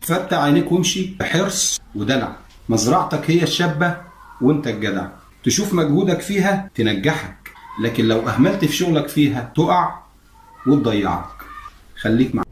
فتح عينيك وامشي بحرص ودلع. مزرعتك هي الشابة وانت الجدع، تشوف مجهودك فيها تنجحك، لكن لو اهملت في شغلك فيها تقع وتضيعك. خليك مع.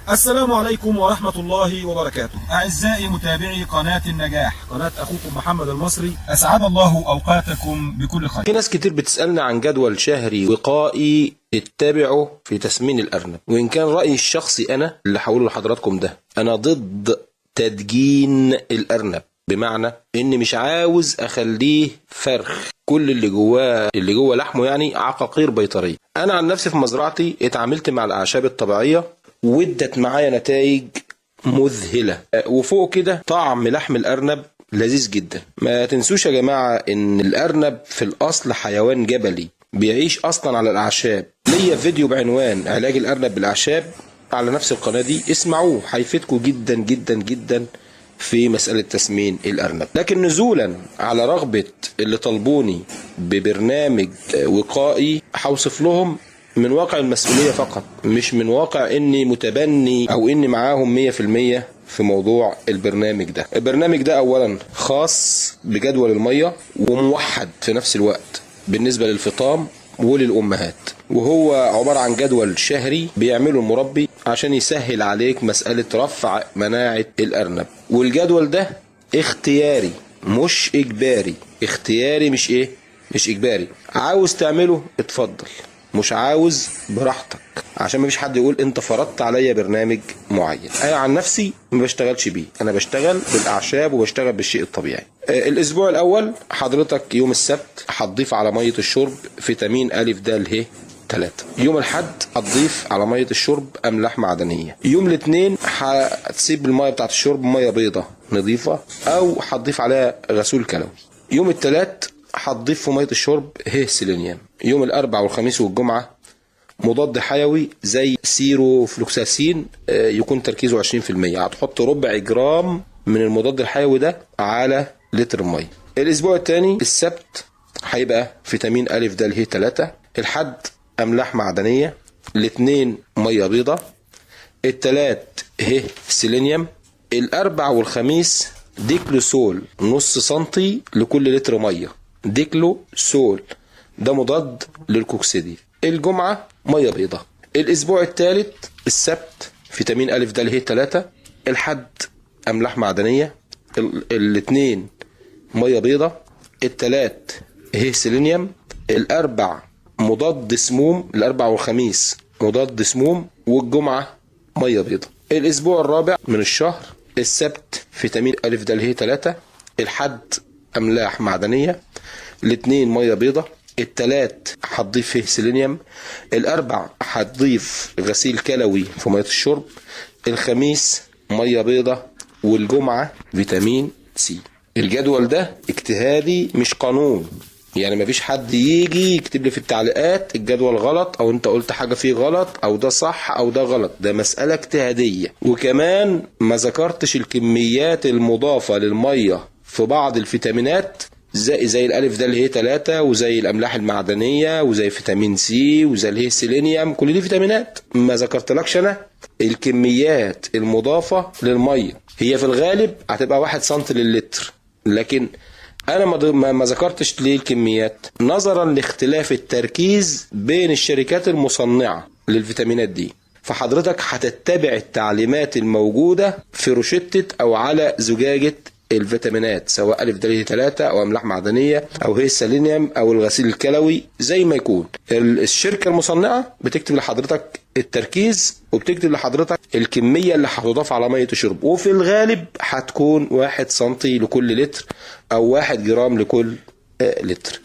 السلام عليكم ورحمة الله وبركاته. أعزائي متابعي قناة النجاح، قناة أخوكم محمد المصري، أسعد الله أوقاتكم بكل خير. في ناس كتير بتسألنا عن جدول شهري وقائي تتبعه في تسمين الأرنب، وإن كان رأيي الشخصي أنا اللي هقوله لحضراتكم ده، أنا ضد تدجين الأرنب، بمعنى إن مش عاوز أخليه فرخ كل اللي جواه اللي جوه لحمه يعني عقاقير بيطرية. أنا عن نفسي في مزرعتي اتعاملت مع الأعشاب الطبيعية وادت معايا نتائج مذهلة، وفوق كده طعم لحم الأرنب لذيذ جدا. ما تنسوش يا جماعة إن الأرنب في الأصل حيوان جبلي بيعيش أصلا على الأعشاب. ليا فيديو بعنوان علاج الأرنب بالأعشاب على نفس القناة دي، اسمعوه هيفيدكم جدا جدا جدا في مسألة تسمين الأرنب. لكن نزولا على رغبة اللي طلبوني ببرنامج وقائي، هوصف لهم من واقع المسؤولية فقط، مش من واقع اني متبني او اني معاهم 100% في موضوع البرنامج ده. البرنامج ده اولا خاص بجدول المية وموحد في نفس الوقت بالنسبة للفطام وللأمهات، وهو عبارة عن جدول شهري بيعمله المربي عشان يسهل عليك مسألة رفع مناعة الأرنب. والجدول ده اختياري مش إجباري، اختياري مش إيه؟ مش إجباري. عاوز تعمله اتفضل، مش عاوز براحتك، عشان مفيش حد يقول انت فرضت عليا برنامج معين. انا عن نفسي ما بشتغلش بيه، انا بشتغل بالاعشاب وبشتغل بالشيء الطبيعي. الاسبوع الاول حضرتك يوم السبت هتضيف على مية الشرب فيتامين ا د ه 3. يوم الحد هتضيف على مية الشرب املاح معدنية. يوم الاثنين هتسيب المية بتاعت الشرب مية بيضة نظيفة او هتضيف عليها غسول كلوي. يوم الثلاث هتضيف في مية الشرب ه سيلينيوم. يوم الاربع والخميس والجمعة مضاد حيوي زي سيروفلوكساسين يكون تركيزه 20%، هتحط ربع جرام من المضاد الحيوي ده على لتر مية. الاسبوع الثاني السبت هيبقى فيتامين ا د ه 3، الحد املاح معدنية، الاثنين مية بيضة، الثلاث ه سيلينيوم، الاربع والخميس ديكلوسول نص سنتي لكل لتر مية، ديكلوسول ده مضاد للكوكسيدي. الجمعة مية بيضة. الأسبوع الثالث السبت فيتامين أ د ه 3، الحد أملاح معدنية، الاثنين مية بيضة، الثلاث ه سيلينيوم، الأربع مضاد سموم، الأربع والخميس مضاد سموم، والجمعة مية بيضة. الأسبوع الرابع من الشهر السبت فيتامين أ د ه 3، الحد أملاح معدنية، الاثنين مية بيضة، التلات هتضيف فيه سيلينيوم، الاربع هتضيف غسيل كلوي في مية الشرب، الخميس مية بيضة، والجمعة فيتامين سي. الجدول ده اجتهادي مش قانون، يعني مفيش حد يجي يكتب لي في التعليقات الجدول غلط او انت قلت حاجة فيه غلط او ده صح او ده غلط، ده مسألة اجتهادية. وكمان ما ذكرتش الكميات المضافة للمية في بعض الفيتامينات زي الالف د ه 3 وزي الاملاح المعدنية وزي فيتامين سي وزي اله سيلينيوم، كل دي فيتامينات ما ذكرتلكش انا الكميات المضافة للمية. هي في الغالب هتبقى 1 سم للتر، لكن انا ما ذكرتش ليه الكميات نظرا لاختلاف التركيز بين الشركات المصنعة للفيتامينات دي. فحضرتك هتتبع التعليمات الموجودة في روشتة او على زجاجة الفيتامينات، سواء أ د 3 أو أملاح معدنية أو هي السيلينيوم أو الغسيل الكلوي، زي ما يكون. الشركة المصنعة بتكتب لحضرتك التركيز وبتكتب لحضرتك الكمية اللي هتضاف على مية الشرب، وفي الغالب هتكون 1 سنتي لكل لتر أو 1 جرام لكل لتر.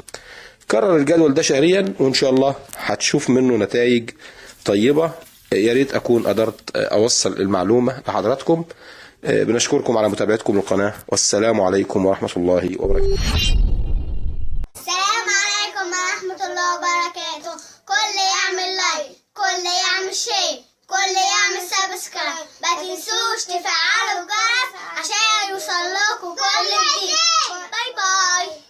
كرر الجدول ده شهريا وإن شاء الله هتشوف منه نتائج طيبة. يا ريت أكون قدرت أوصل المعلومة لحضراتكم. بنشكركم على متابعتكم للقناة، والسلام عليكم ورحمة الله وبركاته. السلام عليكم ورحمة الله وبركاته. كل يعمل like، كل يعمل share، كل يعمل subscribe، ما تنسوش تفعلوا الجرس عشان يوصل لكم كل جديد. bye bye.